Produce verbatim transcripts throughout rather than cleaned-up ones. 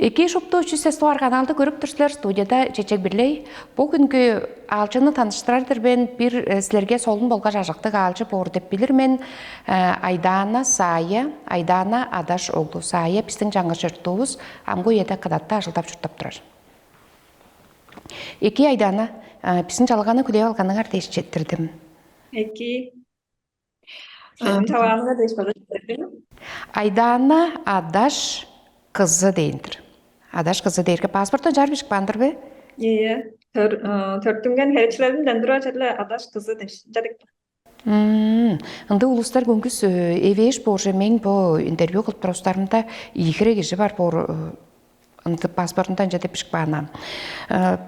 Эки шупту чүс эстуар каналды көрүп тур силер, студияда Чечек Бирлей. Бу күнгү аалчыны таныштырар-дыр мен, бир э, силерге солун болгаш ажыктыг аалчы боор деп билир мен. Э, Айдаана Саая, Айдаана Адаш оглу Саая биздин чаңгыс чурттуувус, амгы үеде кыдатта ажылдап чурттап турар. Эки Айдаана, э, биздин чалганы хүлээп алганыңар дээш четтирдим. Эки. Сен талааныңа дээш база четтирдим. Айдаана Адаш кызы дээн-дир. Адаш кызы дээрге паспортта чаар бижик баан-дыр бе? Ийе. Төр, төрүттүнген херечилеримден тура черле Адаш кызы дээш чадык. Ынды улустар көңгүс эвээш боорже, мең бо интервью кылып турустарымда ийи хире кижи бар боор, ынды паспортунда ынча деп бижик баан.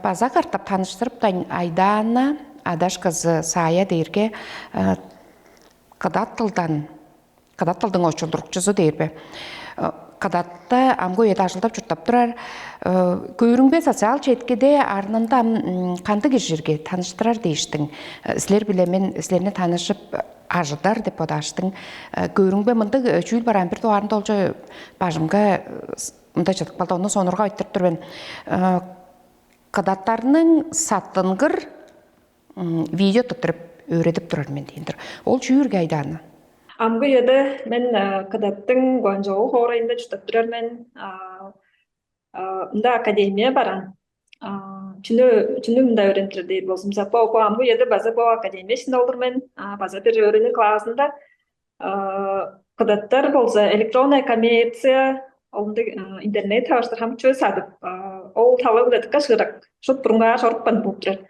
База катап таныштырыптайн, Айдаана Адаш кызы Саая дээрге кыдат тылдан, кыдат тылдың очулдурукчузу дээр бе? Кыдатта амгы үеде ажылдап чурттап турар. Көөрүңбе социал четкиде арнында ам кандыг кижирге таныштырар дээштиң? Силер биле мен силерни танышып ажыдар деп бодааштың. Көөрүңбе мындыг чүүл бараан бир дугаарында олчо бажымга мындай чыдып калды, ону сонурга айтырып тур мен. Кыдаттарның саттынгыр видео туттуруп өөредип турар мен дейин-дир. Ол чүүрге Айдаана? Амгы үеде мен кыдаттың Гуанчжоу хоорайында чурттап турар мен. Ында академия баран. Чүнү чүнү мында өөрентир дээр болзумза, бо бо амгы үеде база бо академия ишинде олур мен. База бир өөрүнүң классында кыдаттар болза электронная коммерция, ол ындыг интернет таваштыр хамчы садып, ол тала биле дыка шыырак. Шут бурунгаар чорупкан болуп турар.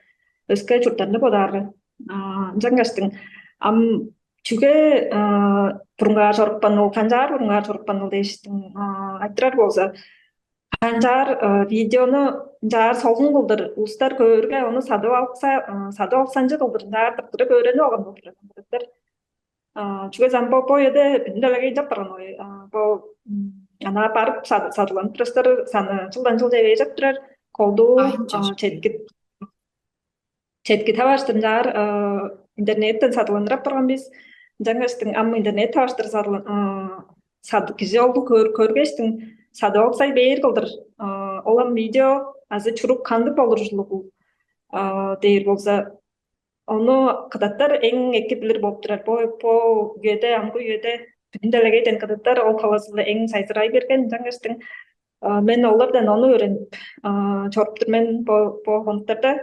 Өске чурттарны бодаарга. Ынчангаштың ам чүге бурунгаар чорупкан ол, канчаар бурунгаар чорупкан ол дээштиң айтырар болза, канчаар видеону ынчаар солун кылдыр улустар көөрге, ону садып алыкса, садып алыксанчы кылдыр ынчаар тырттырып өөренип алган болуп турар. Чүге замбо бо эде бүдүн делегей чап барган ой. Бо ана барып садыланып турастар саны чылдан чыл эвээжеп турар. Колдуу четкит четки таваштыр ынчаар интернеттен садыландырап барган бис. Ынчангаштың ам интернет таваштыр садылан сады кижи олду көргештиң сады оксай бээр кылдыр. Ол ам видео азы чурук кандыг болур ужурлугул дээр болза, ону кыдаттар эң эки билир болуп турар. Бо бо үеде, амгы үеде бүдүн делегейден кыдаттар ол талазында эң сайзырай берген. Ынчангаштың мен олардан ону өөренип чоруптур мен бо бо хонуктарда.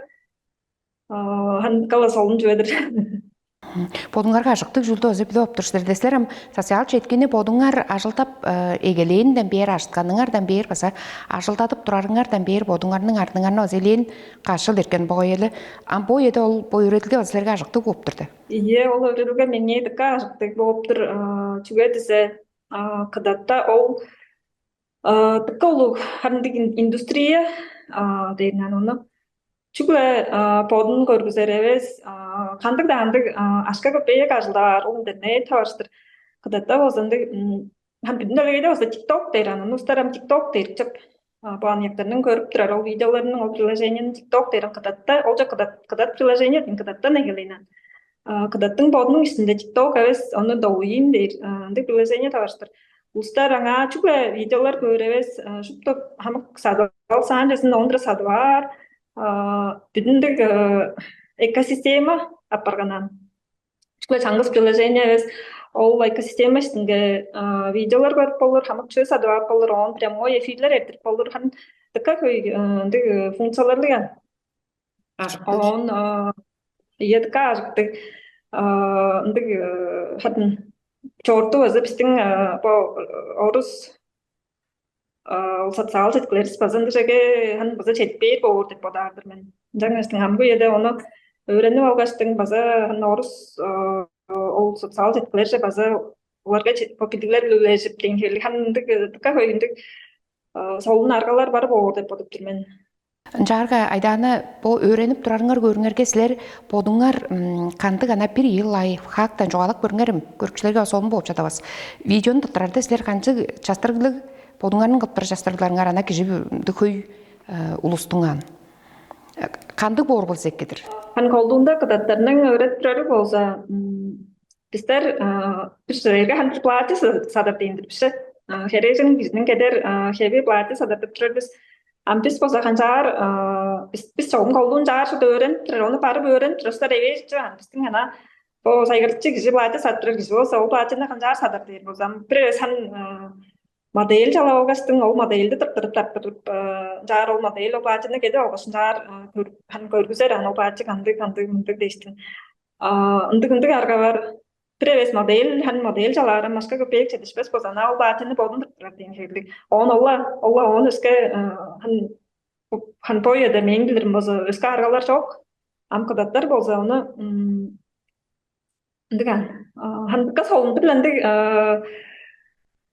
Хан кала солун чүве-дир. Бодуңарга ажыктыг чүүлдү өзү билип оптур силер десилер ам социал четкини бодуңар ажылдап эгелээнден бээр, ажытканыңардан бээр база ажылдадып турарыңардан бээр бодуңарның артыңарны база элээн кашыл эркен богой эле. Ам бо эде ол бо өөредилге база силерге ажыктыг болуптур да. Ийе, ол өөредилге меңээ дыка ажыктыг болуптур. Чүге дизе кыдатта ол дыка улуг хандыг индустрия дээринен ону чүгле бодун көргүзер эвес, кандыг-даа андыг ашка көпеек ажылдаар ол интернет таварыштыр. Кыдатта болза ындыг ам бүдүн делегейде болза тикток дээр анан устар ам тикток дээр чып. Бу аныяктарның көрүп турар ол видеолорунун ол приложениянын тикток дээр кыдатта олча кыдат кыдат приложение дейн кыдаттан эгелейнен. Кыдаттың бодунуң ичинде тикток эвес ону доуин дээр ындыг приложение таварыштыр. Улустар аңаа чүгле видеолар көөр эвес, шупту хамык садып ал саан чезин ондура садып аар. Бүдүндүг экосистема апарганан. Чүгле чаңгыс приложение эвес, ол экосистема иштинге видеолар көрүп болур, хамык чөө садып ап болур, оон прямой эфирлер эртирип болур. Харын дыка хөй ындыг функцияларлыган. Ажыктыг. Оон ийе дыка ажыктыг. Ындыг хатын чоорту база биздин бо орус ол социал четкилерибиз база ындыжеге хан база четпээр боор деп бодаар-дыр мен. Ынчангаш амгы үеде ону өөренип алгаштың база хан орус ол социал четкилерже база оларга билиглер үлежип деген херли хан ындыг дыка хөй ындыг солун аргалар бар боор деп бодуп тур мен. Ынчаарга Айдаана, бо өөренип турарыңар көөрүңерге силер бодуңар кандыг ана бир ийи лайфхактан чугаалап көрүңерим, көрүкчүлерге солун болуп чадабас. Видеону туттурарда силер канчы частырыглыг бодуңарның кылып турар частырыгларыңар ана кижи хөй улустуңаан. Кандыг боор болза эккедир? Хан колдуунда кыдаттарның өөредип турары болза, бистер бир силерге хан платье садар дейиндир биши. Херээжен кижиниң кедер хеви платье садар деп турар бис. Ам бис болза канчаар бис бис чогум колдуун чаар шуут өөренип турар, ону барып өөренип турар улустар эвээш чыган. Бистиң ана бо сайгырчы кижи платье садып турар кижи болза, ол платьени канчаар садар дээр болза, бир эвес хан модель чалап алгаштың, ол модельди тырттырып тартып чаар, ол модель ол платьени кедип алгаш, чаар хан көргүзер, ана ол платье кандыг кандыг мындыг дээштиң. Ындыг ындыг арга бар. Бир эвес модель, хан модель чалаарам, машка көпеек четишпес болза, ана ол платьени бодун тырттырар деген хевирлиг. Оон олла олла оон өске хан хан бо үеде мээң билирим болза өске аргалар чок. Ам кыдаттар болза ону ындыган хандыкка солун бир ындыг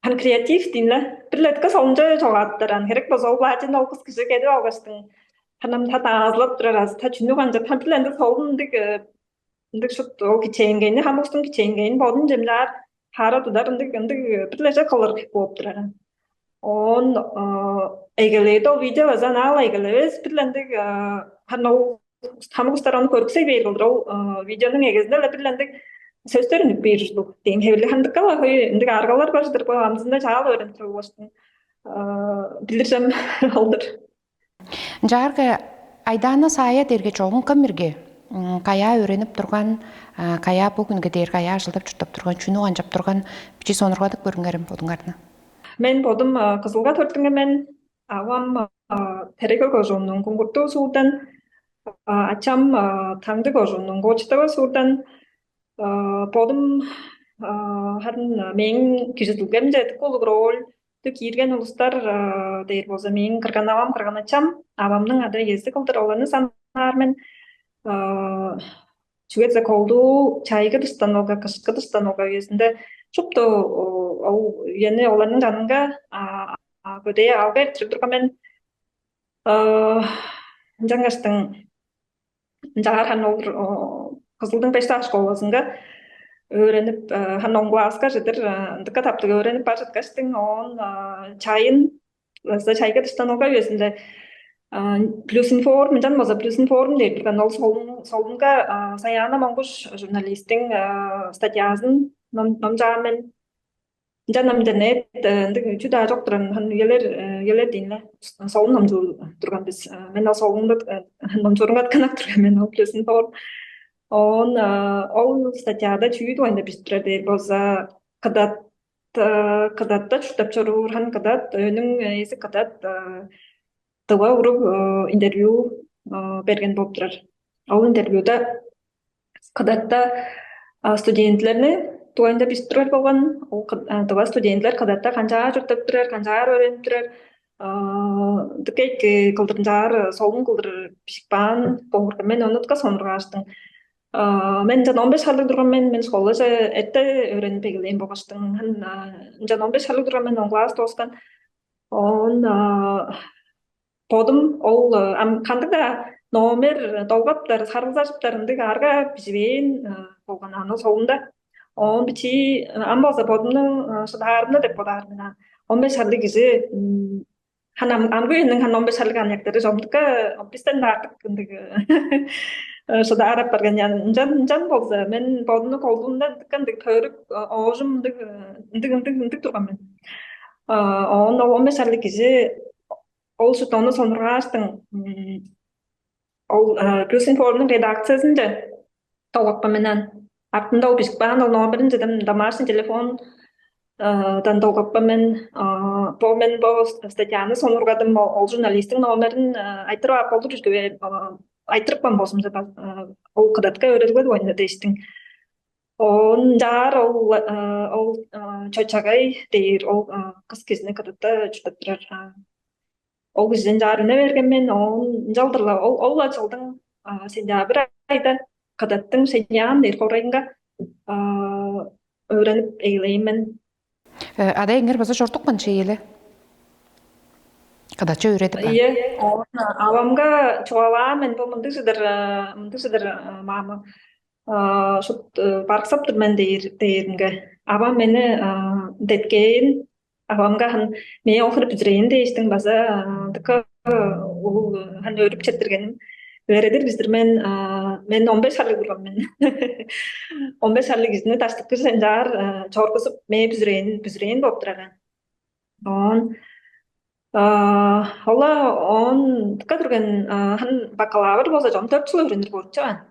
хан креатив дейнле, бир летка солунча чогааптар ан херек болза ол платьени ол кыз кижи кедип алгаштың, ханам та таазылап турар азы та чүнү канчап хан бир ындыг солун ындыг ындыг шут ол кичээнгейни хамык устуң кичээнгейин бодун чемлаар хаара тудар ындыг ындыг бир лежа кылыр болуп турар. Оон эгелээди ол видео база анаал эгелевес бир ындыг хан ол хамык устар ону көрүксей бээр кылдыр ол видеонуң эгезинде эле бир ындыг сөстер үнүп бээр ужурлуг деген хевирлиг хандыккала хөй ындыг аргалар бар чыдыр бо амзында чаал өөренип туруп болуштун билиржем олдур. Ынчаарга Айдаана Саая дээрге чогум кым ирги? Каяа өөренип турган, каяа бу күнге дээр каяа ажылдап чурттап турган, чүнү канчап турган бичи сонургадып көрүңерим бодуңарны. Мен бодум кызылга төрттүнген мен, авам Терегөк ожуунуң Куңгуртуу суурдан, ачам Таңдыг ожуунуң Кочтава суурдан. Бодум харын мээң кижизилгемче дыка улуг роль киирген улустар дээр болза, мээң кырган-авам, кырган-ачам, авамның ада-иези кылдыр оларны санаар мен. Чүге дээза колдуу чайгы дыштан олга, кышкы дыштан олга үезинде шупту ол үени оларның жанынга көдээ алга эртирип турган мен. Ынчангаштың ынчаархан ол кызылдың беш даа школазынга өөренип, хан он класска чыдыр ындыкка таптыг өөренип бар чыткаштың, оон чайын база чайга дыштан олга үезинде плюс информ ынчан база плюс информ дээр турган ол солун солунга Саяна Монгуш журналисттиң статьязын ном жаан мен. Ынчан ам интернет ындыг чүү-даа чок турган, хан үелер үелер дейн-ле солун номчуур турган бис. Мен ол солунда номчуурунга канак турган мен ол плюс информ. Оон ол статьяда чүү дугайында бижип турар дээр болза, кыдат кыдатта чурттап чоруур, хан кыдат өөнүң эзи кыдат дыва уруг интервью берген болуп турар. Ол интервьюда кыдатта студентилерни дугайында бижип турар болган. Ол дыва студентилер кыдатта канчаар чурттап турар, канчаар өөренип турар, дыка эки кылдыр ынчаар солун кылдыр бижип каан болгурга, мен ону дыка сонургааштым. Мен ынчан он беш харлыг турган мен, мен школаже эрте өөренип эгелээн болгаштың. Ынчан он беш харлыг турган мен, он класс дооскан. Оон бодум ол ам кандыг-даа номер долгаптар, харылзажыптар ындыг арга биживээн болган аны солунда. Оон бичии ам болза бодумнуң шыдаарымны деп бодаар мен. Он беш харлыг кижи хан амгы үениң хан он беш харлыг аныяктары чомдукка бистен артык ындыг шыдаар апарган. Ынчан ынчан болза мен бодумну колдуунда ындык ындыг төрүк оожум ындыг ындыг ындыг ындыг турган мен. Оон ол он беш харлыг кижи ол шут ону сонургааштың ол плюс информнуң редакциясынче толгапкан менен артында ол бижип каан ол номерин чедем домашний телефон дан долгапкан мен. Бо мен бо статьяны сонургадым, ол журналисттиң номерин айтырып ап болур үргүве айтырыпкан болзумза, ол кыдатка өөредип ойна дээштиң. Оон жаар ол ол чочагай дээр ол кыз кижини кыдатта чурттап турар. Ол кижиден чаар үне берген мен, оон ынчалдыр-ла ол ол ла чылдың сентябрь айда кыдаттың Шэнян дээр хоорайынга өөренип эгелээн мен. Ада эңер база чордукпан чейили. Кадача өөредип. Ие, авамга чугаалаан мен бу мындыг чыдыр, мындыг чыдыр мама шут барыксап тур мен дээр дээринге. Авам мени деткээн, авамга хан мээ охуруп бүзүрээн дээштиң база дыка улуу хан өөрүп четтиргеним. Бередир биздир мен мен он беш харлыг турган мен. Он беш харлыг кижини даштыккыже ынчаар чоргузуп, мээ бүзүрээн бүзүрээн болуп турар. Оон ола оон дыка турган хан бакалавр болза чом төрт жыл өөренир болчуган.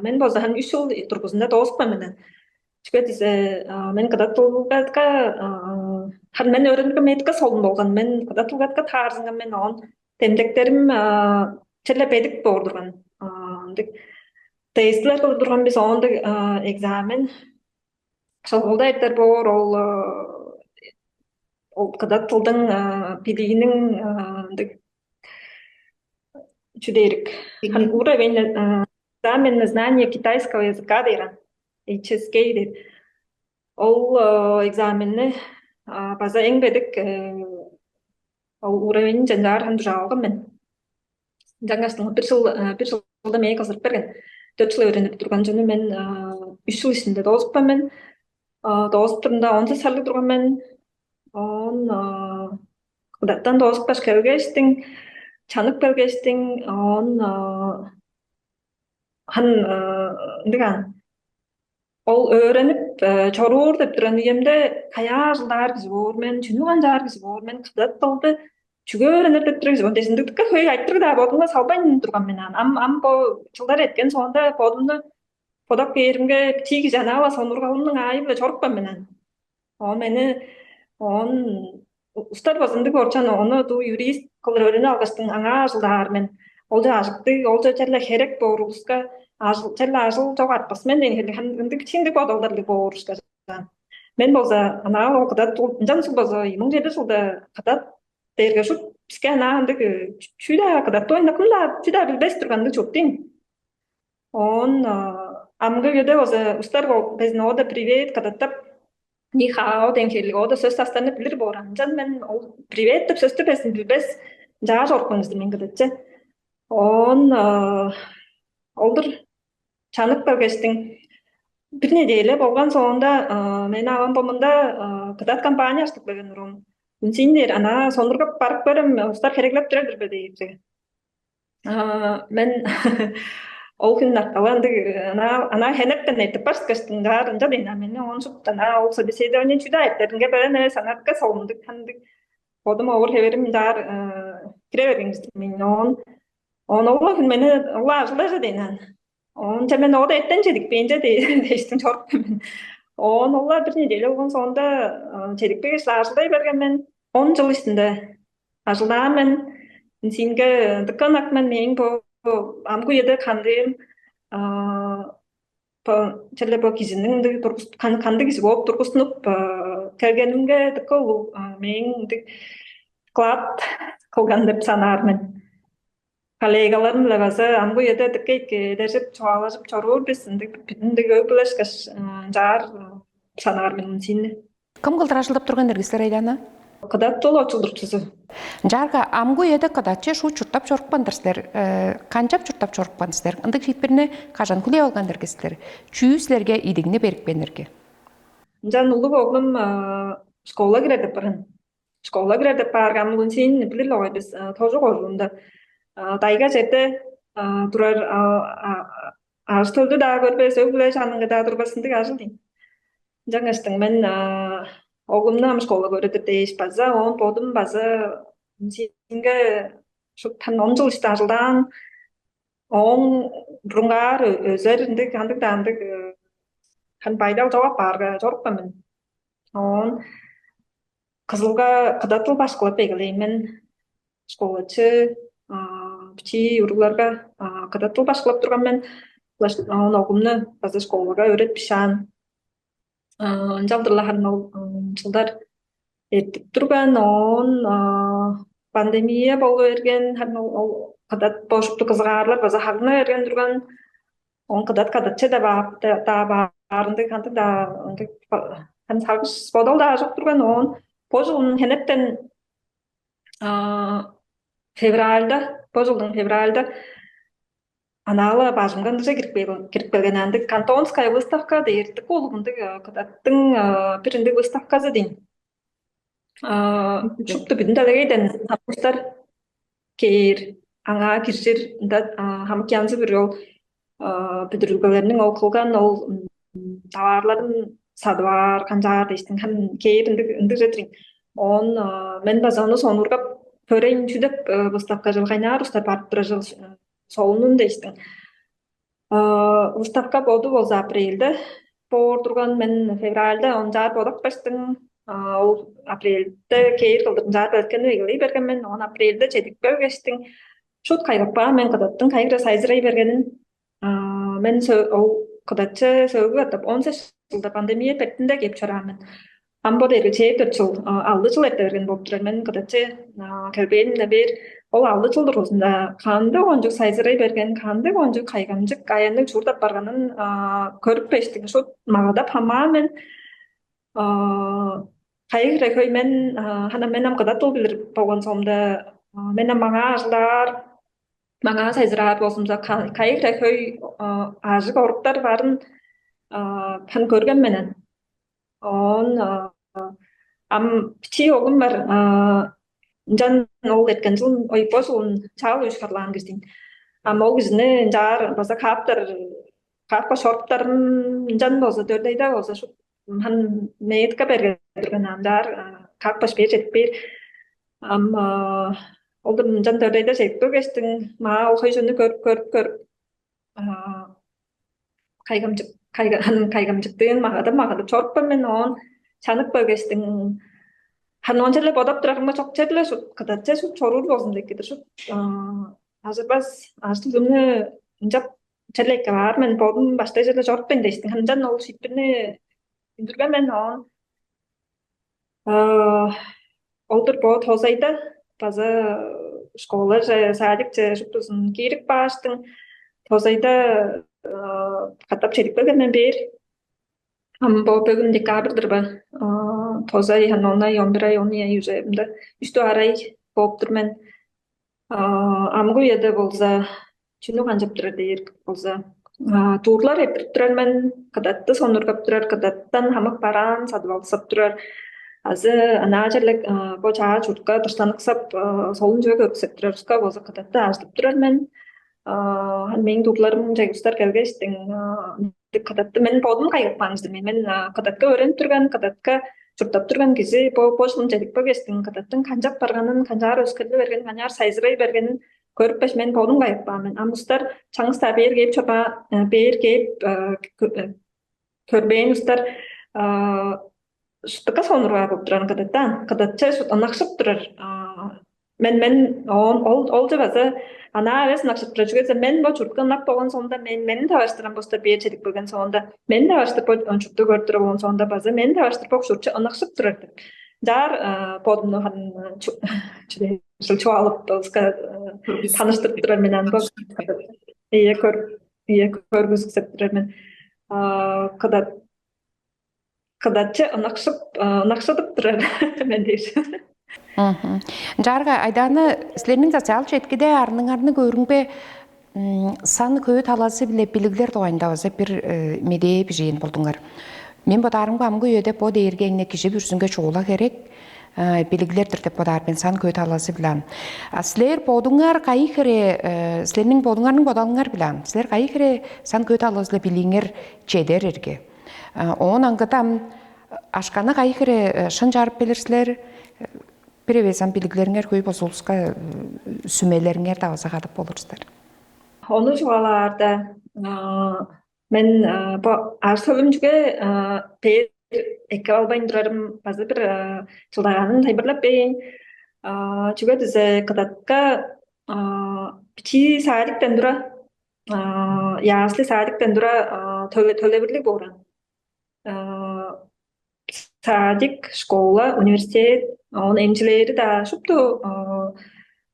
Мен болза хан үч жыл тургузунда доозупкан мен. Чүге дизе мен кыдат тылгатка хан мен өөренирге медика солун болган. Мен кыдат тылгатка таарзынган мен оон демдектерим черле бедик боор турган. Ындыг тестилер кылып турган биз оон экзамен шылгылда эптер боор ол ол кыдат тылдың билииниң ындыг чүдээрик уровень экзамен на знание китайского языка дээр. H S K дээр. Ол экзаменни база эң бедик ол уровень жанжаар хан дужаалган мен. Жаңаштың бир жыл бир жылда мээ кызырып берген. Төрт жыл өөренип турган жөнү мен үч жыл ишинде доозупкан мен. Доозуп турумда он сарлыг турган мен. Он кудаттан доозупкаш келгештиң, чанып келгештиң, он хан ындыган ол өөренип чоруур деп турган үемде каяа жылдаар кижи боор мен, чүнү канчаар кижи боор мен, кыдат болду чүге өөренир деп тур кижи боор дээш ындыгдыкка хөй айтырыг-даа бодумга салбайн турган мен ан. Ам ам бо жылдар эткен соонда бодумну бодап кээримге чий кижи анаа-ла сонургалымның аайы-биле чорупкан мен ан. Оон мени оон устар база ындыг болчаан, ону дуу юрист кылдыр өөрүнүп алгаштың, аңаа ажылдаар мен. Ол чаажыктыг, ол черле херек боор улуска ажыл черле ажыл чок артпас мен деген херли ындыг чиңдик бодалдарлыг боор ушкажаан. Мен болза ынаа ол кыдат ынчан сыл болза муң чеди жылда кыдат дээрге шут биске ынаа ындыг чүү-даа кыдатты ойнакым-даа чүү-даа билбес турганды чуптуйн. Оон амгы үеде болза устар безин оода привет кыдаттап, нихао деген херли оода сөс састарны билир боор. Ынчан мен ол привет деп сөстү безин билбес, жаа чорупкан кижи мен кыдатчы. Оон олдур чанып келгештиң бир неделя болган соонда мени авам бо мында кыдат компания аштып келген урум. Үнсейин дээр ана сонургап барып көрем, устар хереглеп турар бе дейипти. Мен ол хүн нактала ындыг ана хенектен эртип барышкаштың даар ынча дейн а мени оон шуптан а ол собеседование чүдө айттеринге берен эвес анатка солундук ындыг бодум овур хеверим даар кире берген мен оон оон ол хүн мени ол ажылдажа дейн ан оон че мен ода эттен чедикпейинче дээштим чоруп мен оон олар бир неделя болгон соонда чедикпегеш ажылдай берген мен он жыл ичинде ажылдаан мен. Синге дыка ынак мен мээң бо амгы үеде кандыым черле бо кижиниң кандыг кижи болуп тургустунуп келгенимге дыка улуг мээң ындыг вклад кылган деп санаар мен. Коллегаларым-биле база амгы үеде дыка эки эдержип чугаалажып чоруур бис ындыг бүтүндүг өг билешкеш ынчаар санаар мен сиинни. Кым кылдыр ажылдап турган эргистер айлаана? Кыдаттыл очулдурчузу. Ынчаарга амгы үеде кыдатчы шуу чурттап чорупкан-дыр силер. Канчап чурттап чорупкан силер? Ындыг шиитпирни кажан хүлээп алган эргистер? Чүү силерге идигни берипкен эрге? Ынчан улуг оглум школа кирер деп барган. Школа кирер деп баарга амылын сиин билир огой бис тоже кожуунда дайга черде турар ажы төлдү даа көрбес өг-бүле чанынга даа турбас ындыг ажыл дейм. Жаңаштың мен оглумну ам школа көрүдүр дээш база оон бодум база сиинге шуптан он жыл иште ажылдаан ооң бурунгаар өзер ындыг андыг да андыг хан байдал чогап баарга чорупкан мен. Оон кызылга кыдатыл башкылап эгелээн мен. Школачы бичии уругларга кыдатыл башкылап турган мен. Оон огумну база школага өөретпишаан. Ынчалдыр-ла харын ол чылдар эртип турган, оон пандемия болу берген, харын ол кыдат бошупту кызыгаарлар база хагына берген турган. Оон кыдат кадатче-даа баарындыг кандыг-даа ындыг хан сагыш бодал-даа чок турган. Оон бо чылын хенертен февральда, бо чылдың февральда анаала бажымга ындыже кирип келген андыг кантонская выставка дээрдик улуг ындыг кыдаттың бир ындыг выставказы дейн. Шупту бүдүн делегейден хамыштар кээр. аңаа киржир, ында хамык янзы бир ол бүдүрүлгелерниң ол кылган ол товарларын садып аар, канчаар дээштиң, хан кээр ындыг ындыг чедирин. Оон мен база ону сонургап көрейн, чү деп выставка чыл кайнаар устар барып турар чыл солунун дээштиң. Выставка боду болза апрельде боор турган, мен февральда ончаар бодап каштың. Ол апрельде кээр кылдыр ынчаар белкени эгелей берген мен, оон апрельде чедип келгештиң. Шут кайгапкаан мен кыдаттың кайгыра сайзырай бергенин. Мен ол кыдатчы сөөгү катап он сес жылда пандемия бертинде кээп чораан мен. Ам бо дээрге чээ төрт чыл, алды чыл эрте берген болуп турар. Мен кыдатчы келбээнимден бээр ол алды чыл дургузунда кандыг ончук сайзырай берген, кандыг ончук кайгамчык аянныг чуурдап барганын көрүп бештиң шут магадап хамаан мен. Кайы хире хөй мен хана мен ам кыдат ол билир болгон соомда, мен ам маңаа ажылаар, маңаа сайзыраар болзумза, кайы хире хөй ажык оруктар барын хан көрген менен. Оон ам бичии оглум бар. Ынчан ол эрткен чылын ой бо чылын чаал уюшкарлаан кижиин. Ам ол кижини ынчаар база кааптар, каапка шоруптарын ынчан болза дөрдейде болза шут хан метка берген турган ынчаар каапкаш бээр чедип бээр. Ам ол ынчан дөрдейде чедип келгештиң, маа ол хөй чүнү көрүп көрүп көрүп кайгамчык кайгамчыктыын магадап магадап чорупкан мен. Оон чанып келгештиң, ханы он черле бодап турарымга чок черле шут кыдатча шут чоруур болзун деп кедир шут ажырбас ажыл-дымны ынчап черле эккеп аар мен бодум баштай черле чоруппайн дээштиң. Ханчан ол шиитпирни үндүрген мен оон ол-дур бо тозайда база школаже, садикче шуптузун киирип кааштың. Тозайда катап чедип келген мен бээр. Ам бо бөгүн декабрь-дыр ба? Тозай, ан он ай, он бир ай, он ай уже мында үстү арай болуп тур мен. Амгы үеде болза чүнү канчап турар дээр болза, дуурлар эрттирип турар мен, кыдатты сонургап турар, кыдаттан хамык бараан садып алыксап турар. Азы ынаа черле бо чаа чуртка дыштаныксап, солун чүве көрүксеп турар уска болза кыдатты ажыдып турар мен. Мээң дуурларым чегустар келгештиң кыдатты мен бодум кайгап каан мен. Мен кыдатка өөренип турган, кыдатка чурттап турган кижи бо бо чылын чедип келгештиң кыдаттың канчап барганын, канчаар өскерли бергенин, канчаар сайзырай бергенин көрүпкеш, мен бодум кайгап каан мен. Ам устар чаңгыс-даа бээр кээп чорба, бээр кээп көрбээн устар шуптука сонургаар болуп турарын кыдаттаан. Кыдатча шут ынакшып турар. Мен мен оон ол олче база анаа эвес ынакшып турар. Чүге дээрге мен бо чуртка ынак болгон соонда, мен мени таваштыран бостор бээр чедип келген соонда, мени таваштыр бо чуртту көрүп тура болгон соонда база мени таваштыр бок чуртчу ынакшып турар деп. Жаар бодумну чүдел чугаалап, таныштырып турар мен аны бо. Ийе, көр, ийе, көргүзүксеп турар мен. Кыдат кыдатчы ынакшып ынакшыдып турар мен дээш. Мгм. Ынчаарга Айдаана, силерниң социал четкиде арныңарны көөрүңбе, сан көө талазы биле билиглер дугайында база бир медээ бижээн болдуңар. Мен бодаарымга амгы үеде бо дээрге эңне кижи бүрүзүнге чугула херек билиглер-дир деп бодаар мен, сан көө талазы биле. А силер бодуңар кайы хире, силерниң бодуңарның бодалыңар биле, силер кайы хире сан көө талазы биле билииңер чедер эрге? Оон аңгыда ам ашканы кайы хире шын чарып билир силер? Бир эвес ам билиглериңер хөй болза улуска сүмелериңер-даа база кадып болур силер. Ону чугаалаарда, мен бо ар-сөлүмчүге бээр эккеп албайн турарым база бир чылдагаанын тайылбырлап бээйн. Чүге дизе кыдатка бичии садиктен тура, ясли садиктен тура төле төлебирлиг бооран. Садик, школа, университет, оон эмчилээри-даа шупту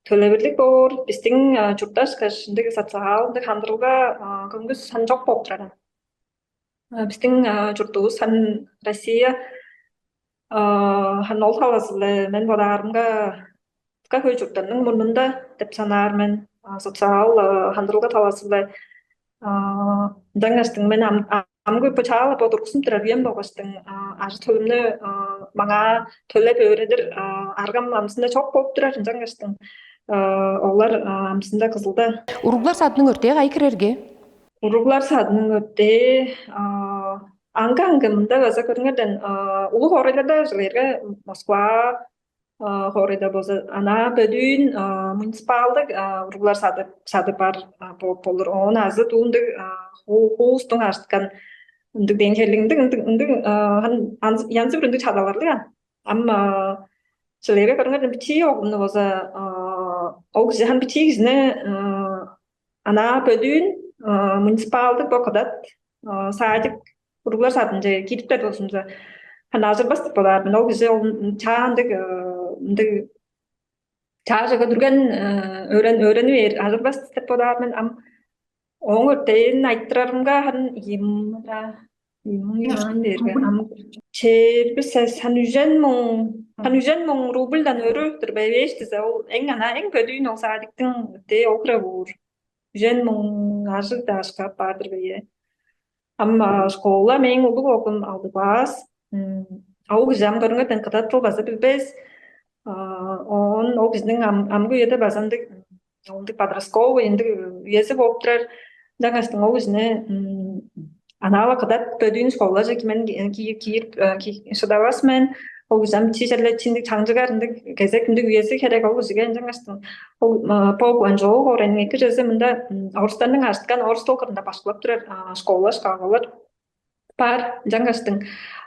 төлебирлиг боор. Бистиң чуртташ кыш ындыг социал ындыг хандырылга көңгүс сан чок болуп турар. Бистиң чуртувус сан Россия хан ол талазы-биле мен бодаарымга хөй чурттарның мурнунда деп санаар мен. Социал хандырылга талазы-биле ынчангаштың мен амгы бо чаала бо тургузунуп турар үем болгаштың ажы төлүмнү маңаа төлеп өөредир аргам амсында чок болуп турар. Ынчангаштың Олар амсында Кызылда. Уруглар садының өртээ кайы кирерге? Уруглар садының өртээ аңгы-аңгы мында база көрүңерден улуг хоорайларда жилээрге Москва хоорайда болза ана бөдүүн муниципалдык уруглар сады сады бар болур. Оон азы дуундуг хуустуң аарышкан ындыг деңгээлиндиг ындыг ындыг янзы бир ындыг чадаларлыг ам ам жилээрге көрүңерден бичии оглумну болза ол кижи хан бичии кижини ана бөдүүн муниципалдык бо кыдат садик уруглар садынче кириптер болзумза хан ажырбас деп бодаар мен. Ол кижи ол чаандык ындыг чаажа көдүрген өөрөн өөрөнү бээр ажырбас деп бодаар мен. Ам ооң өртээн айтырарымга хан ийимра ийимаан берген ам чээрби сес хан үжен муң хан үжен муң рубльдан өрү турбай бээш дизе ол эң ана эң бөдүүн ол садиктиң өртээ ол кыра буур үжен муң ажыг даашка баадыр бее. Ам школа мээң улуг оглум алды класс. Ол кижи ам көрүңерден кыдат тыл база билбес. Оон ол кижиниң амгы үеде база ындыг ындыг подростковый ындыг үези болуп турар. Ынчангаштың ол кижини анаала кыдат бөдүүн школаже кимен киип киип шыдавас мен. Ол кижи ам чи черле чиндик чаңчыгар ындыг кезек ындыг үези херек ол кижиге. Ынчангаштың ол по Гуанчжоу хоорайның эки чезе мында орустарның аарышкан орус тыл кырында башкылап турар школа шкагалар бар. Ынчангаштың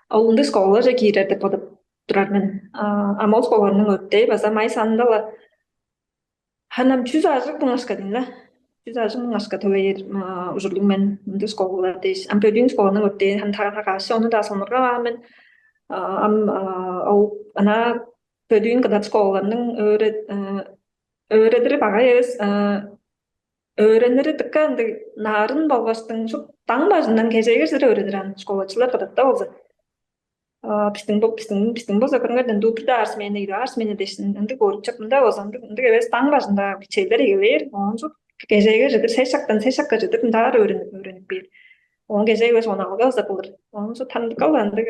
ол ындыг школаже киирер деп бодуп турар мен. Ам ол школаның өртей база май санында-ла ханам чүс ажыг муңашка дейн да. Чүс ажыг муңашка төлээр ужурлуг мен ындыг школалар дээш. Ам бөдүүн школаның өртей хан тага кааш ону да сонурга баар мен. Ам ол ана бөдүүн кыдат школаларның өөредири багай эвес. Өөреннери дыка ындыг наарын болгаштың шуп даң бажындан кежегер сире өөредир ан школачылар кыдатта болза. Биздин бу биздин биздин болза көрүңөрден ду бир даар смена ир аар смена дешин ындыг өөрүнчүк мындай болза ындыг ындыг эвес даң бажында кичээлдер эгелээр оончук кежеге чедир сес шактан сес шакка чедир ынчаар өөрүнүп өөрүнүп бээр. Оон кежеге беш оналга болза кылыр. Оончу тандыкал ындыг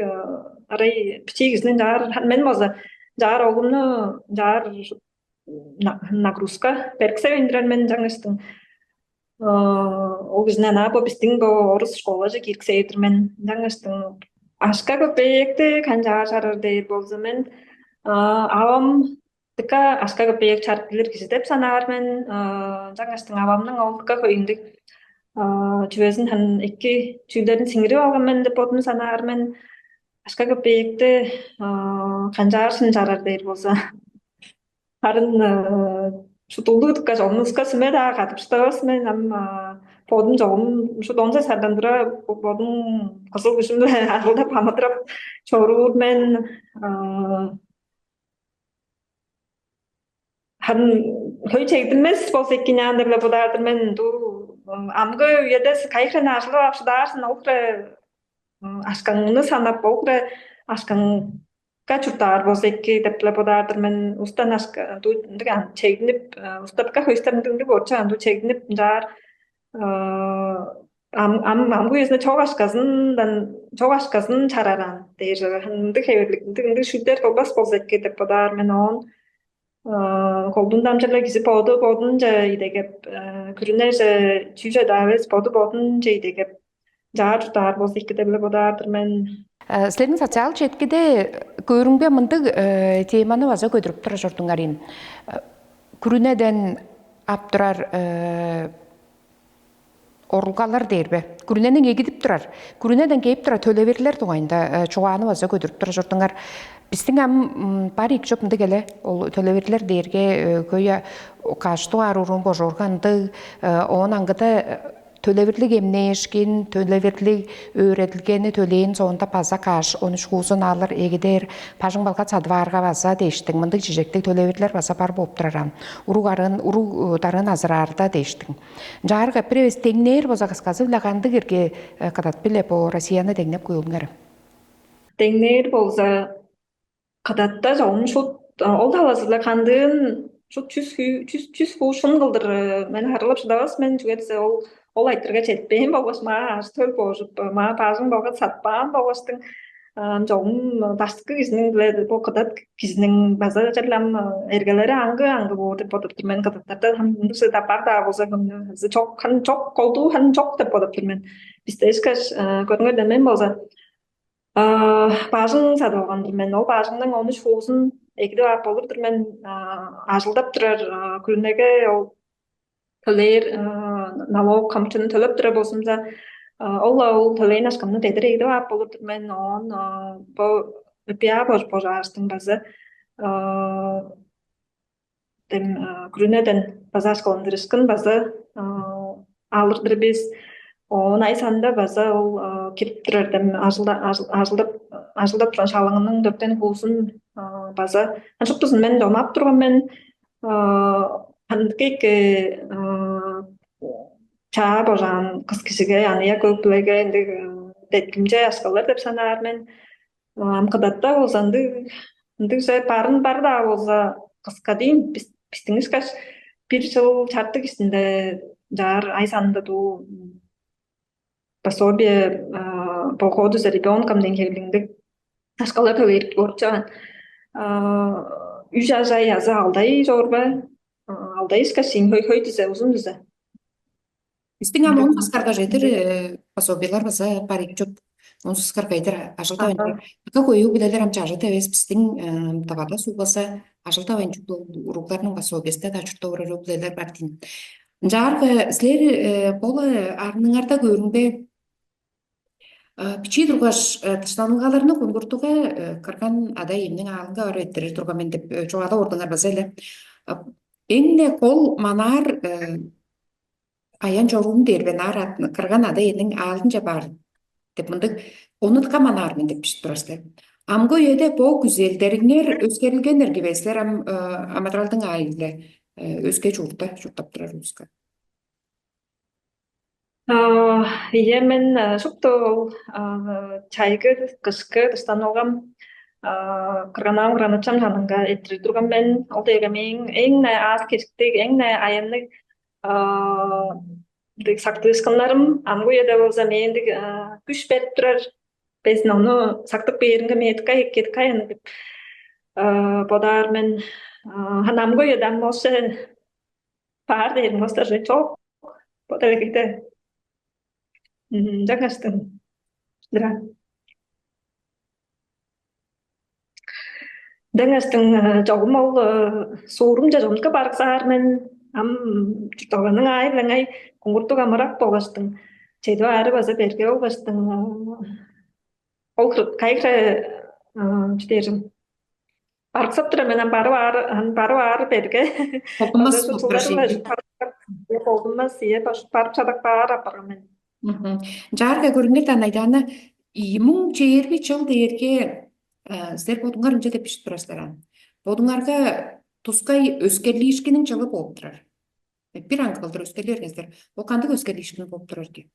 арай бичии кижини ынчаар мен болза ынчаар оглумну ынчаар нагрузка берксевейн турар мен жаңыштың. Ол кижини ана бо биздиң бо орус школаже кириксээр мен жаңыштың. Ашка көпеекти канчаар чарар дээр болза мен авам дыка ашка көпеек чарып билир кижи деп санаар мен. Жаңыштың авамның ол дыка хөйүндүг чүвезин хан эки чүүлдерин сиңирип алган мен деп бодум санаар мен. Ашка көпеекти канчаар шын чарар дээр болза харын шудулдуу дыка чогумнуска сүме-даа кадып шыдавас мен ам бодум чогум ушу донза сардан тура бодум кызыл күжүм-биле арылдап амыдырап чоруур мен. Харын хөй чегдинмес болза эккиняан деп-ле бодаар-дыр мен. Ду амгы үеде кайы хире наажылып ап шыдаарсын ол хире ашкаңны санап ол хире ашкаңга чурттаар болза эки деп-ле бодаар-дыр мен. Устан ашка ду ындыг чегдинип устапка хөйстер ындыг ындыг орчу анду чегдинип ынчаар ам ам амгы үезинде чок ашказындан чок ашказын чараран дээр ындыг хевирлик ындыг ындыг шүлдер кылбас болза эки деп бодаар мен. Оон колдуун дамчырлыг кижи боду бодунче идегеп күрүнеже чүүже-даа эвес боду бодунче идегеп жаар чурттаар болза эки деп эле бодаар-дыр мен. Силерниң социал четкиде көрүңбе мындыг теманы база көдүрүп тура чордуңар ийин. Күрүнеден ап турар орулгалар дээр бе? Күрүнениң эгидип турар, күрүнеден кээп турар төлевирлер дугайында чугааны база көдүрүп тура чордуңар. Бистиң ам бар ийик чоп ындыг эле ол төлевирлер дээрге көй каш дугаар уруун божуурга ындыг оон аңгыда төлевирлиг эмнээшкин төлевирлиг өөредилгени төлээн соонда база каш он үч хуузун алыр эгидээр бажың балгат садып аарга база дээштиң мындыг чижектиг төлевирлер база бар бооп турар ам. Уруг арын уруг дарын азыраарда дээштиң. Ынчаарга бир эвес деңнээр болза кысказы-биле кандыг эрге кыдат биле бо Россияны деңнеп куюлуңар? Деңнээр болза кыдатта чогум шут ол талазы-ла кандыын шут чүс чүс чүс хуу шун кылдыр мен харылап шыдавас мен чүге десе ол ол айтырга четпээн болгаш маа аш төл боожуп маа бажың болгаш сатпаан болгаштың Ам чогум даштыкы кижиниң биле бо кыдат кижиниң база черле ам эргелери аңгы аңгы боор деп бодуп тур мен. Кыдаттарда ам ындыг сыдап бар даа болза, чок, чок колдуу хан чок деп бодуп тур мен. Бисте ышкаш көрүңөрден мен болза бажың садып алган-дыр мен. Ол бажыңның он үч хуузун эгидип ап болур-дур мен. Ажылдап турар күрүнеге ол төлээр налог камчыны төлеп турар болзумза, ол ол төлээн ашкамны дедир эгидип ап болур-дур мен. Оон бо ыпия божаарыштың база дем күрүнеден база ашкыландырышкын база алыр-дыр бис. Оон ай санында база ол кирип турар дем ажылдап ажылдап турган шалыңының дөптен хуузун база шуптузун мен домап турган мен. Кандык эки чаа божаан кыс кижиге, аныяк өг-бүлеге ындыг деткимче ашкылар деп санаар мен. Ам кыдатта болза ындыг ындыгже барын бар-даа болза, кыска дейм, биздиң ышкаш бир чыл чартык ишинде чаар ай санында дуу пособие по уходу за ребенком деген хевирлиңдиг ашкалар төлээрик болуп чагаан. Үш ажай азы алдай чорба, алдай ышкаш ийин, хөй хөй дизе, узун дизе. Бистиң ам он саскарга чедир пособиялар база бар ийик чоп. Он саскарга чедир ажылдавайн. Какой өг-бүлелер ам чажыт эвес, бистиң тавада суг база ажылдавайн чүгле уругларның пособиясында да чурттап орар өг-бүлелер бар дейм. Ынчаарга силер бола арныңарда көрүңбе, бичии тургаш дыштанылгаларны кунгуртуга кырган ада эмнең аалынга барып эрттирер турган мен деп чугаалап ордуңар база эле. Эң-не кол манаар аян чоруум дээр бе, наар кырган ада эниң аалынче баар деп мындыг онутка манаар мен деп бишип турар силер. Амгы үеде бо күзелдериңер өскерилген эрги бе силер ам амыдыралдың аайы-биле өске чуурда чурттап турар улуска? Ийе, мен шупту ол чайгы, кышкы дыштанылгам кырганаам кырган-ачам чанынга эрттирип турган мен. Ол дээрге мээң эң-не аас кежиктиг, эң-не аянныг ындыг сактыышкыннарым амгы үеде болза мээндиг күш берип турар безин, ону сактып бээринге мээдиккай эккедиккай аны деп бодаар мен. Хан амгы үеде ам оше баар дээрим остаже чок бо делегейде. Жаңаштың дыра. Деңестиң чогум ол суурумче чонунга барыксаар мен ам чуртталганың аай-билеңей куңгуртуг амырак болгаштың, чеди баары база берге болгаштың, ол кайгыра чүдээрим барыксап тура мен ам барып аары ам барып аары берге. Болдунмас болдунмас ие барып чадак баар апарган мен. Чаарга көрүңер даан, Айдаана, ийи муң чээрби чыл дээрге силер бодуңар ынча деп бижип турар силер аан. Бодуңарга тускай өскерлиишкиниң чылы болуп турар. Бир аңгы кылдыр өскерлээргезер. Ол кандыг өскерлиишкин болуп турар ке?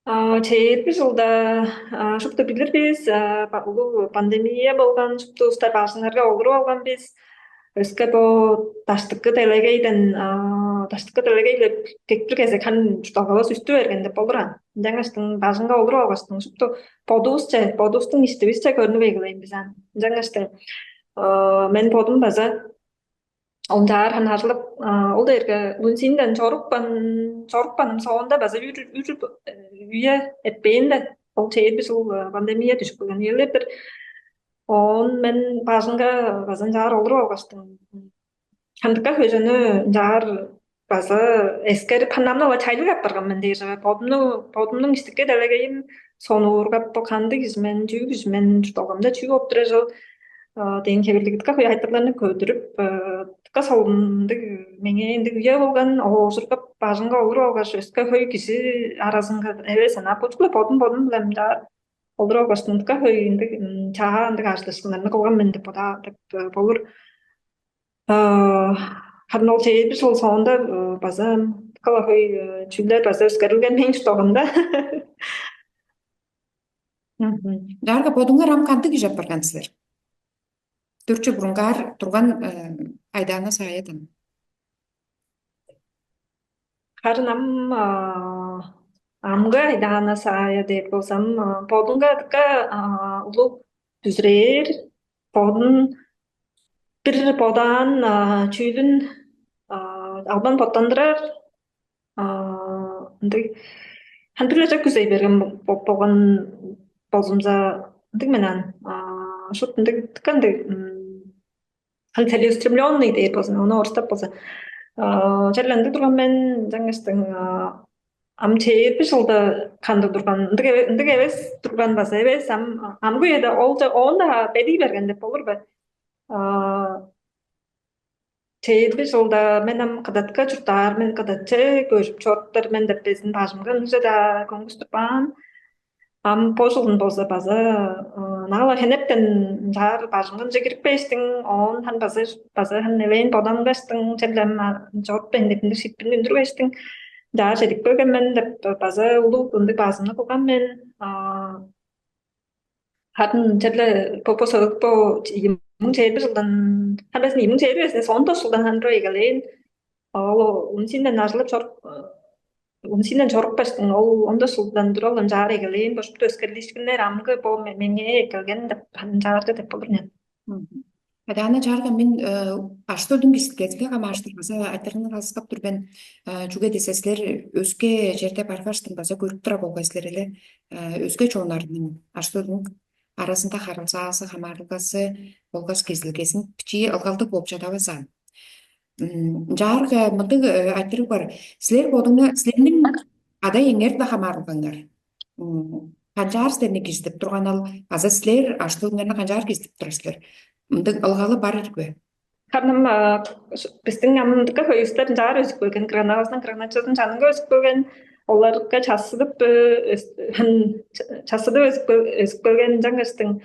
Чээрби жылда шупту билир бис, улуу пандемия болган, шупту улустар бажыңнарга олуруп алган бис. Өске бо даштыкы делегейден даштыкы делегейле кекпир кезек харын чуртталгавыс үстү берген деп болур аан. Ынчангаштың бажыңга олуруп алгаштың шупту бодувусче, бодувустуң иштивисче көрнүп эгелейн бис аан. Ынчангаштың мен бодум база ол чаар ханы ажылып, ол дээрге Лунсинден чорупкан, чорупканым соонда база үр үр үе этпээн да, ол чээрби жыл пандемия түшүп келген үелер-дир. Оон мен бажыңга база ынчаар олуруп алгаштың, чамдыкка хөжөнү ынчаар база эскерип, ханамны ала чайлыг апарган мен дээш, бодумну бодумнуң иштикке делегейим сонуургап, бо кандыг кижи мен, чүү кижи мен, чуртталгамда чүү болуп турар чыл дээн хевирлиг дыка хөй айтырларны көдүрүп, дыка солун ындыг меңээ ындыг үе болган, оожургап бажыңга олуруп алгаш, өске хөй кижи аразынга эвес ана бучугла бодум бодум биле мынчаар олуруп алгаштың дыка хөй ындыг чаа ындыг ажыдыышкыннарны кылган мен деп бодаа деп болур. Харын ол чейи бир жыл соонда база кылахой чүүлдер база өскерилген мээң чуртталгамда. Даарга бодуңар ам кандыг ижеп барган силер? Дүрчү бурунгаар турган айдаана сааядан. Харын ам амгы айдаана саая дээр болзам, бодунга дыка улуг бүзүрээр, бодун бир бодаан чүүлүн албан боттандырар, ындыг хан бир-ле күзей берген болган болзумза, ындыг мен ан шут ындыг дыка ындыг хан целеустремленный дээр болзун, ону орустап болза, черле ындыг турган мен жаңаштың ам чээрби жылда канда турган ындыг эвес турган база эвес ам амгы үеде ол оон-даа белий берген деп болур бе? Чээрби жылда мен ам кыдатка чурттаар мен, кыдатче көжүп чоруптар мен деп безин бажымга ынча-даа көңгүс турбаан. Ам бо жылын болза база наала хенептен ынчаар бажыңгынче кирип кээштиң, оон хан база база хан эвээн бодамгаштың, черлем чоруппайн деп ындыг шиитпирни үндүргештиң, ынчаар чедип келген мен деп база улуг ындыг баазымны кылган мен. Харын черле бо бо сыгык бо ийи муң чээрби жылдан, хан безин ийи муң чээрби безин соон тос жылдан хан бир эгелээн. Ол унсинден ажылып чоруп унсинден чорупкаштың, ол ондос жылдан тура ол ынчаар эгелээн бо шупту өскерлиишкиннер амгы бо меңээ эккелген деп ынчаарга деп болур мен. Адаана чаарга мен аштолдуң кисилгезинге камааштыр база айтырыны алыскап тур мен. Чүге десе силер өске черде баргаштың база көрүп тура болгай силер эле өске чооннарның аштолдуң аразында харылзаазы, хамаарылгазы болгаш кезилгезин бичии ылгалдыг болуп чадавазаан. Ынчаарга мындыг айтырыг бар. Силер бодуңар, силерниң ада-иеңер-биле хамаарылгаңар канчаар силерни кижидип турганыл, азы силер аштыылыңарны канчаар кижидип турар силер? Мындыг ылгалы бар ирги бе? Ханным, биздиң амдыкка хөйүстер ынчаар өзүп келген, гранабызның граначазын чанынга өзүп келген, оларга чассыдып чассыдып өзүп өзүп келген жаңгаштың.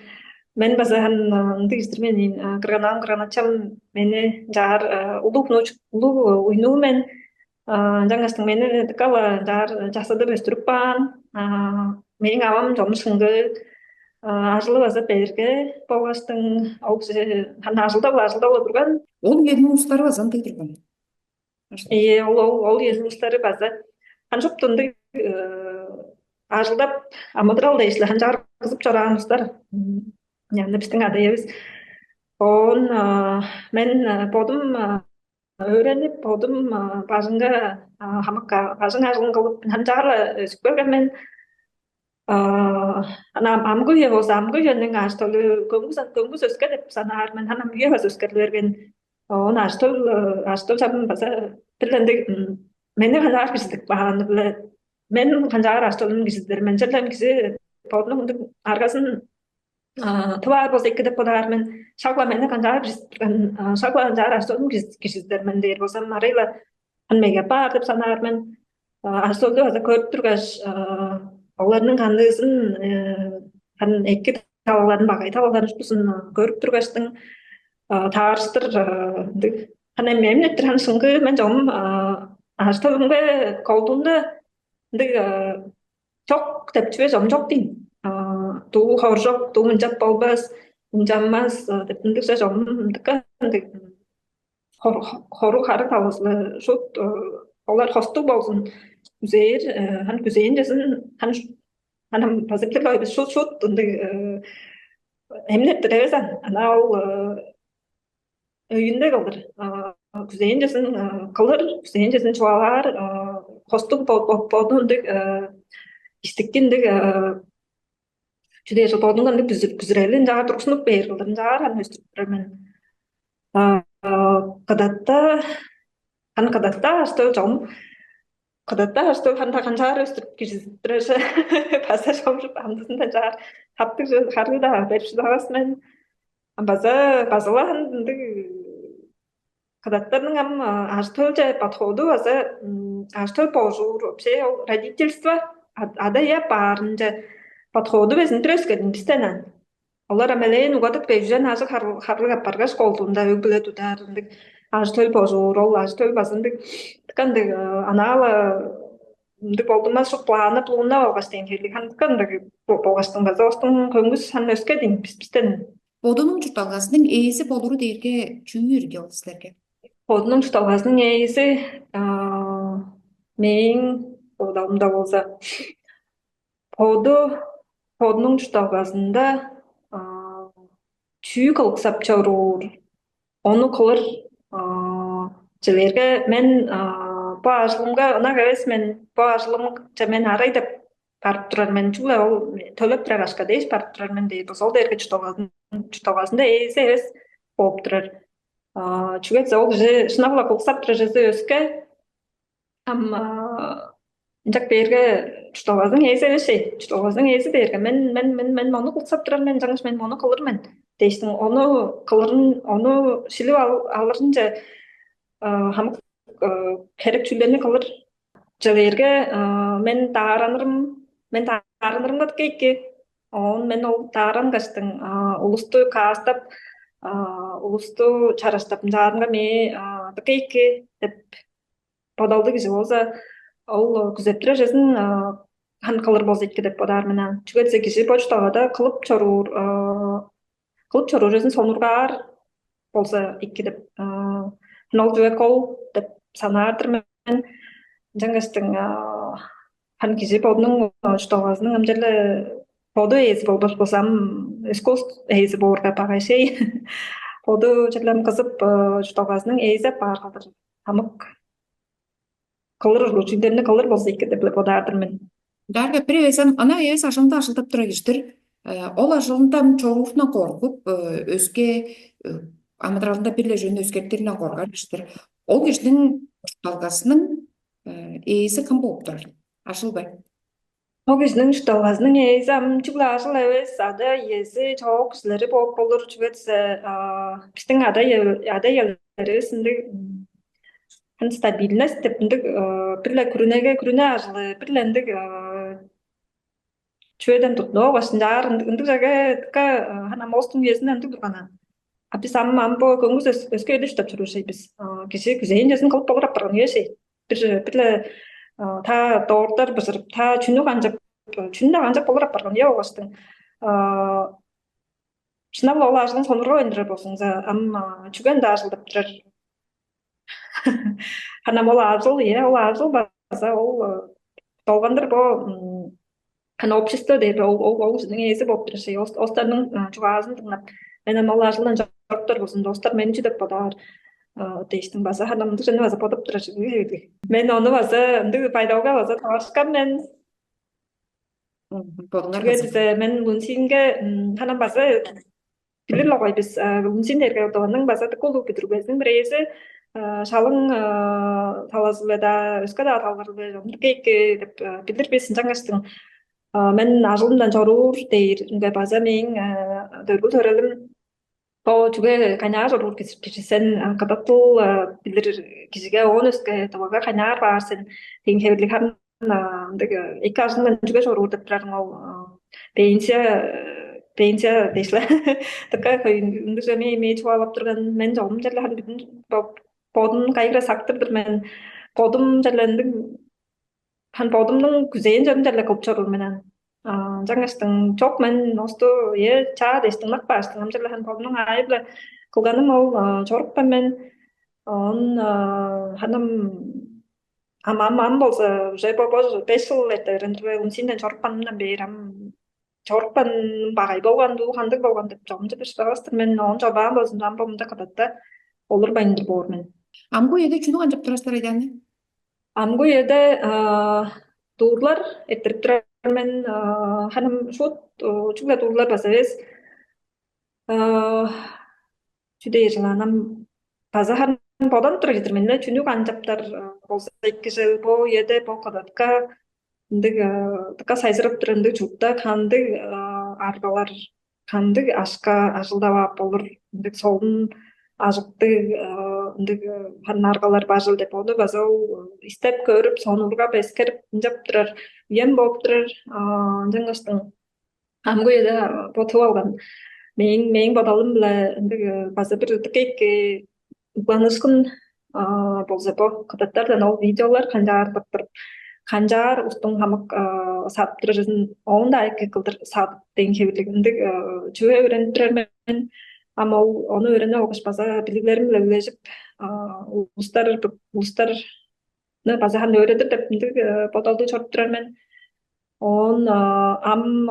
Мен база хан ындыг истир мен, гранам граначам мени ынчаар улуг нуч улуг уйнуу мен жаңгаштың мени дыкала ынчаар чассыдып өстүрүп каан. Мээң авам чомушуңга ажылы база берге болгаштың, ол кижи хан ажылдап ажылдап турган. Ол үениң улустары база ындыг турган. Ие, ол ол ол үениң улустары база хан шупту ындыг ажылдап амыдырал дээш-ле хан чагыргызып чораан улустар. Яны биздин ада-иебиз. Оон мен бодум өөренип, бодум бажыңга хамык бажың ажылын кылып, ынчаар өзүп келген мен. Ана амгы үе болза, амгы үениң ажы-төлү көңгүс көңгүс өске деп санаар мен. Ана амгы үе база өскерли берген. Оон ажы-төл ажы-төл чамын база бир ындыг мени канчаар кижидип кааны-биле, мен канчаар ажы-төлүн кижидир мен. Черлен кижи бодунуң ындыг аргазын тываар болза эки деп бодаар мен. Шагла мени канчаар кижидип турган, шагла канчаар ажы-төлүн кижидир мен дээр болзам, арайла хан меге баар деп санаар мен. Ажы-төлдү база көрүп тургаш, оларның каныызын хан эки талаларын, багай талаларын шуптузун көрүп тургаштың, таарыштыр ындыг хан эми эмнеттир хан шыңгыы мен чогум ажы-төлүмге колдуунда ындыг чок деп чүве чогум чок дейм. Дуу хоржок, дуу ынчап болбас, ынчанмас деп ындыг чогум ындыка ындыг хору хары талазы шут олар хостуг болзун күзээр хан күзээнчезин хан хан база билир бис шут шут ындыг эмнептир эвес ан ана ол өйүнде кылдыр күзээнчезин кылыр, күзээнчезин чугаалаар, хостуг боду ындыг иштикти ындыг чүдээ чыл бодунга ындыг бүзүрели ынчаар тургузунуп бээр кылдыр ынчаар аны өстүрүп турар мен. Кыдатта хан кыдатта астыл чогум кыдатта астыл ханда канчаар өстүрүп киржизип турар база чогумчуп амдызында чаар таптыг харыы-даа берип шыдавас мен. База базылаан ындыг кыдаттарның ам ажы-төлче подходу база ажы-төл божуур вообще ол родительство ада-ыя баарынче подходу безин бир өскедин бистен ан. Олар амелээн угадык бежен ажыг харлыг апаргаш колдуунда өг-бүле тудаар ындыг ажы-төл божуур, ол ажы-төл база ындыг ындыг анаала ындыг болдумас шук планы плуунап алгаш деген херлиг хан ындыг болгаштың база остуң көңгүс хан өскедин бис бистен. Бодунуң чуртталгазының ээзи болуру дээрге чүү ирги ол силерге? Бодунуң чуртталгазының ээзи мээң бодалымда болза Боду бодунуң чуртталгазында чүү кылыксап чоруур, ону кылыр. Чилерге мен бо ажылымга ынак эвес мен, бо ажылымче мен арай деп барып турар мен, чүгле ол төлеп турар акша дээш барып турар мен дээр болза, ол дээрге чуртталгазын чуртталгазында ээзи эвес болуп турар. Чүге дээзе ол кижи шынап-ла кылыксап турар чүвези өске. Ам ынчак бээрге чуртталгазының ээзи эвес чей, чуртталгазының ээзи дээрге мен мен мен мен мону кылыксап турар мен, ынчангаш мен мону кылыр мен дээштиң, ону кылырын, ону шилип алырынче хамык херек чүүлдерни кылыр. Чылээрге мен дааранырым, мен дааранырымга дыка эки. Оон мен ол даарангаштың улусту каастап, улусту чараштап ынчаарынга мээ дыка эки деп бодалдыг кижи болза, ол күзеп турар чүвезин хан кылыр болза эки деп бодаар мен. Чүге дээзе кижи бо чуртталгада кылып чоруур кылып чоруур чүвезин сонургаар болза эки деп, ол чүве кол деп санаар-дыр мен. Ынчангаштың хан кижи бодунуң чуртталгазының ам черле боду ээзи болбас болза, ам искусство ээзи боорга багай шей. Боду черле ам кызып чуртталгазының ээзи апаар кылдыр хамык кылыр ужурлуг чүүлдерни кылыр болза эки деп бодаар-дыр мен. Дарга, бир эвес ам ана эвес ажылында ажылдап турар кижи-дир. Ол ажылында ам чоруурундан коргуп, өске амыдыралында бир-ле чүвени өскертиринден коргар кижи-дир. Ол кижиниң чуртталгазының ээзи кым болуп турар? Ажыл бе? Ол кижиниң чуртталгазының ээзи ам чүгле ажыл эвес, ада-иези, чоок кижилери болуп болур. Чүге дээзе бистиң ада-иелеривис ындыг стабильность деп ындыг бир-ле күрүнеге, күрүне ажылы, бир-ле ындыг чүведен туттунуп алгаш, ынчаар ындыг чеге дыка хана моостуң үезинде ындыг турган. А бис ам ам бо көңүс өске үеде чурттап чоруур шей бис. Кижи күзээн чүвезин кылып болур апарган үе шей. Бир бир-ле та дорттар быжырып, та чүнү канчап, чүнү-даа канчап болур апарган үе болгаштың, шынап-ла ол ажылын сонургап ындырар болзуңза, ам чүге ында ажылдап турар? Ханам ол ажыл, э, ол ажыл база ол долгандыр бо хан общество дээр ол ол ол кижиниң ээзи болуп турар шей. Остарның чугаазын дыңнап, мен ам ол ажылдан чоруптар болзун, достар мени чү деп бодаар дээштиң база ханамдык жана база бодуп турар шей. Мен ону база ындыг байдалга база таварышкан мен. Бодуңар Чүге база. Дизе мен Лунсинге ханам база билир огой бис. Лунсин дээрге одованың база дыка улуг бүдүрүлгезиниң бирээзи, шалың талазы-биле-даа, өске-даа талалары-биле омдук эки деп билир бис. Ынчангаштың мен ажылымдан чоруур дээринге база мээң дөргүл төрелим бо чүге кайнаар чоруур кижи сен кыдатыл билир кижиге оон өске дылыгга кайнаар баар сен деген хевирлиг харын ындыг эки ажылдан чүге чоруур деп турарың ол пенсия пенсия дээш-ле дыка ындыг эми эми чугаалап турган мен чогум черле харын бүдүн бодум кайгыра сактыр-дыр мен бодум черле ындыг хан бодумнуң күзээн чорун черле кылып чоруур мен ан. Ынчангаштың чок мен носту е чаа дээш дыңнап кааштың ам черле хан бодумнуң аайы-биле кылганым ол чорупкан мен. Он ханым ам ам ам болза уже бо бо беш жыл эрте берендир бе унсинден чорупканымдан бээр ам чорупкан багай болган дуу кандыг болган деп чогумча бир шыдавастыр мен оон чорбаан болзун ам бо мында кадатта олурбайн боор мен. Амгы үеде чүнү канчап турасыздар айдааны? Амгы үеде дуурлар эрттирип турар мен. Ханым шут чүгле дуурлар база эвес чү дээр чылаанам база харын боданып турар чыдыр мен чүнү канчаптар болза эки жыл бо үеде бо кадатка ындыг дыка сайзырап турар ындыг чуртта кандыг аргалар кандыг ашка ажылдап ап болур ындыг солун ажыктыг ындыг харын аргалар бар жыл деп ону база ол истеп көрүп сонургап эскерип ынчап турар үем болуп турар. Ынчангаштың амгы үеде ботуп алган мээң мээң бодалым-биле ындыг база бир ытык эки угланыышкын болза бо кыдаттардан ол видеолар канчаар тыптырып канчаар устуң хамык садып турарызын оон да эки кылдыр садып деген хевирлиг ындыг чүве өөренип турар мен. Ам ол ону өөренип алгаш база билиглерим-биле үлежип улустар улустарны база ханы өөредир деп ындыг бодалдыг чоруп турар мен. Оон ам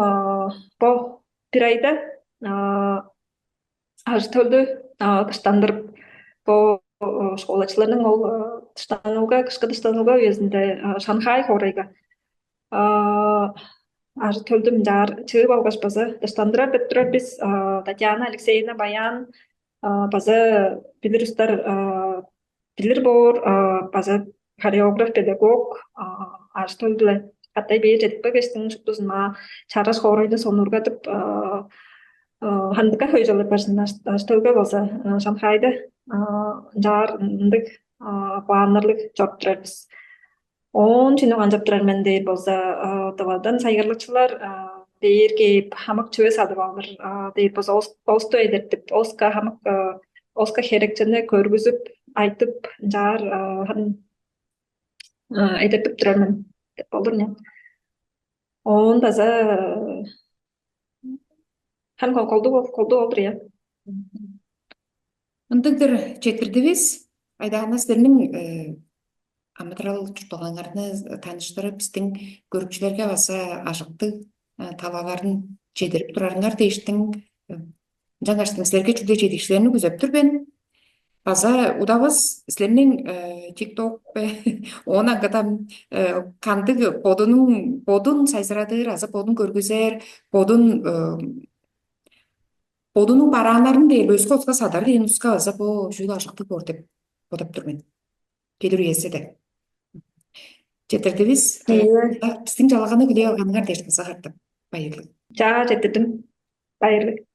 бо бир айда ажы-төлдү дыштандырып, бо школачыларның ол дыштанылга, кышкы дыштанылга үезинде Шанхай хоорайга ажы-төлдү мынчаар чыып алгаш база дыштандырар деп турар бис. Татьяна Алексеевна Баян база билир устар билир боор, база хореограф, педагог ажы-төл-биле катай бээр чедип келгештиң, шуптузун маа чараш хоорайны сонуургадып, хандыка хөй чылдар барзын ажы-төлге болза Шанхайда ынчаар ындыг куааннарлыг чоруп турар бис. Оон чүнү канчап турар мен дээр болза, тывадан сайгарлыкчылар бээр кээп хамык чүве садып алыр дээр болза, оска эдертип, оска хамык оска херекчени көргүзүп, айтып, ынчаар эдертип турар мен деп болур мен. Оон база хан колдуу колдуу болдур, я. Ындыгдыр, четтирдивис. Айдаана, силерниң амыдырал чуртталгаңарны таныштырып, биздин көрүкчүлерге база ажыктыг талааларын чедирип турарыңар дээштиң, ынчангаштың силерге чүгле чедикчилерни күзеп тур мен. База удавас силерниң тикток бе, оон аңгыда кандыг бодунуң бодун сайзырадыр азы бодун көргүзер, бодун бодунуң барааннарын дээр өске отка садар дээн уска база бо чүүл ажыктыг боор деп бодоп тур мен. Келир үеси де. Четирдивис. Биздин жалаганы күлей алганыңар дээш кызыгартым. Байырлык. Жаа, четирдим. Байырлык.